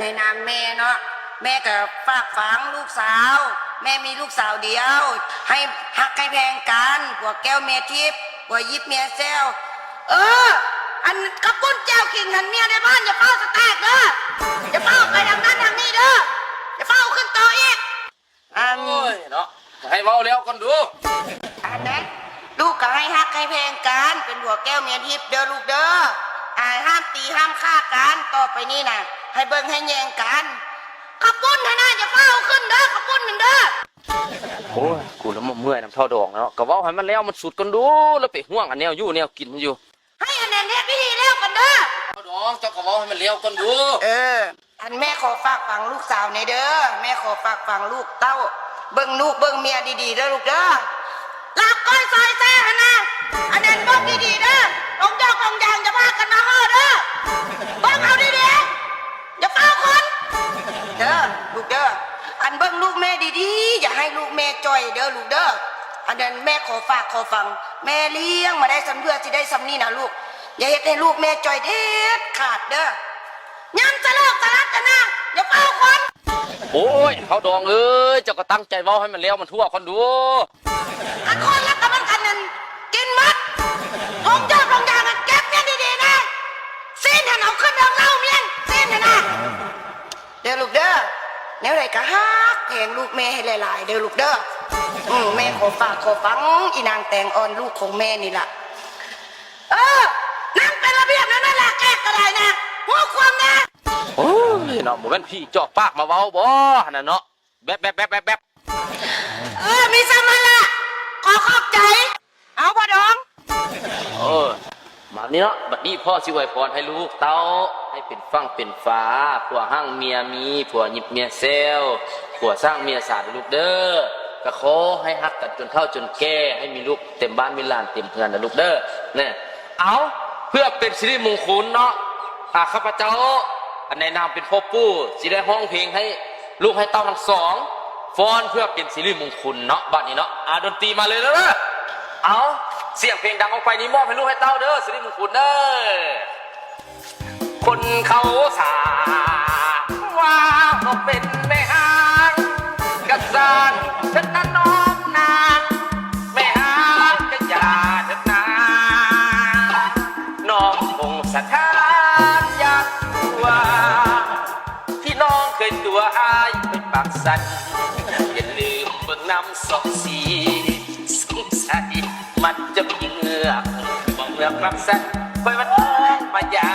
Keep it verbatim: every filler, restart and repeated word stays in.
ในนามแม่เนาะ แม่ก็ฝากฝังลูกสาว แม่มีลูกสาวเดียว ให้ฮักให้แพงกัน ผัวแก้วเมียทิพย์ ผัวยิบเมียแซว เออ อันกระปุ้นแจ่วขิงหันเมียในบ้านอย่าเฝ้าสแตกเด้อ อย่าเฝ้าไปทางนั้นทางนี้เด้อ อย่าเฝ้าขึ้นโตอีก อัน โอ้ยเนาะ ให้เว้าแล้วก่อนดู อันนั้นลูกก็ให้ฮักให้แพงกัน เป็นผัวแก้วเมียทิพย์เด้อลูกเด้อ อ่า ห้ามตีห้ามฆ่ากัน ต่อไปนี้นะ ให้เบิ่งให้แยงกัน ขาวปุ้นหั้นนะอย่าฟ้าวเอาขึ้นเด้อ ขาวปุ้นนั่นเด้อ โอ้ย กูแล้วมันเมื่อยนำเฒ่าดองเนาะ ก็เว้าให้มันแล้วมันสุดก่อนดู แล้วไปห่วงอันแนวอยู่แนวกินมันอยู่ ให้อันนั้นเฮ็ดพิธีแล้วก่อนเด้อ เฒ่าดอง เจ้าก็เว้าให้มันแล้วก่อนดู เออ อันแม่ขอฝากฝังลูกสาวแหน่เด้อ แม่ขอฝากฝังลูกเต้า เบิ่งลูกเบิ่งเมียดีๆเด้อลูกเด้อ ลาบก้อยซอยแซ่หั่นนะ อันนั้นเบิ่งดีๆเด้อ ลงดอกลงยางจะพากันมาห่อเด้อ เบิ่งเอาดีๆ อย่าฟ้าวคน เด้อ ลูกเด้อ อันเบิ่งลูกแม่ดีๆ อย่าให้ลูกแม่จ่อยเด้อลูกเด้อ อันนั้นแม่ขอฝากขอฝัง แม่เลี้ยงมาได้ส่ำเทื่อสิได้ส่ำนี้นะลูก อย่าเฮ็ดให้ลูกแม่จ่อยเด็ดขาดเด้อ ยำสลอกสลัดกันนะ อย่าฟ้าวคน โอ้ย เฒ่าดองเอ้ย เจ้าก็ตั้งใจเว้าให้มันแล้วมันทั่วก่อนดู คันคนละกับมันกันนั่น กินหมด ลงยอดลงยามันเก็บเมียนดีๆนะ ซีนหันเอาขึ้นเรื่องเล่าเมียน ซีนหันนะ เด้อลูกเด้อ แนวใดก็ฮักแพงลูกแม่ให้หลายๆ เด้อลูกเด้อ อืม แม่ขอฝากขอฝังอีนางแตงอ่อนลูกของแม่นี่ล่ะ เออ นั่งเป็นระเบียบนั่นนั่นแหละแขกก็ได้นะ หัวความนะ โอ้ยเนาะ บ่แม่นผีจอบปากมาเว้าบ่หั่นน่ะเนาะ แบ แบ แบ แบ แบ เออ มีส่ำหั่นล่ะ ขอขอบใจ เอาพ่อดอง เออ มานี่เนาะ บัดนี้พ่อสิอวยพรให้ลูกเต้า ให้เป็นฝั่งเป็นฝา ผัวฮั่งเมียมี ผัวหยิบเมียแซว ผัวสร้างเมียสาเด้อลูกเด้อ ก็ขอให้ฮักกันจนเฒ่าจนแก่ ให้มีลูกเต็มบ้านมีหลานเต็มเฮือนนะลูกเด้อ เนี่ย เอา เพื่อเป็นสิริมงคลเนาะ อ่า ข้าพเจ้า อันในนามเป็นพ่อปู่ สิได้ฮ้องเพลงให้ลูกให้เต้าทั้งสอง ฟ้อนเพื่อเป็นสิริมงคลเนาะ บัดนี้เนาะ อ่า ดนตรีมาเลยเด้อ เอา เสียงเพลงดังออกไปนี้มอบให้ลูกให้เต้าเด้อ สิริมงคลเด้อ คนเขาสาว่าก็เป็นแม่ฮ้าง กะซ่างเถิดนะน้องนาง แม่ฮ้างก็อย่าเถิดนา น้องคงสะท้านอยากตัว ที่น้องเคยตัวอ้ายไปปากสัน อย่าลืมเบิ่งน้ำสองสี สงสัยมันจะมีเงือก บ่เงือกปากสัน ค่อยว่าน้องมายา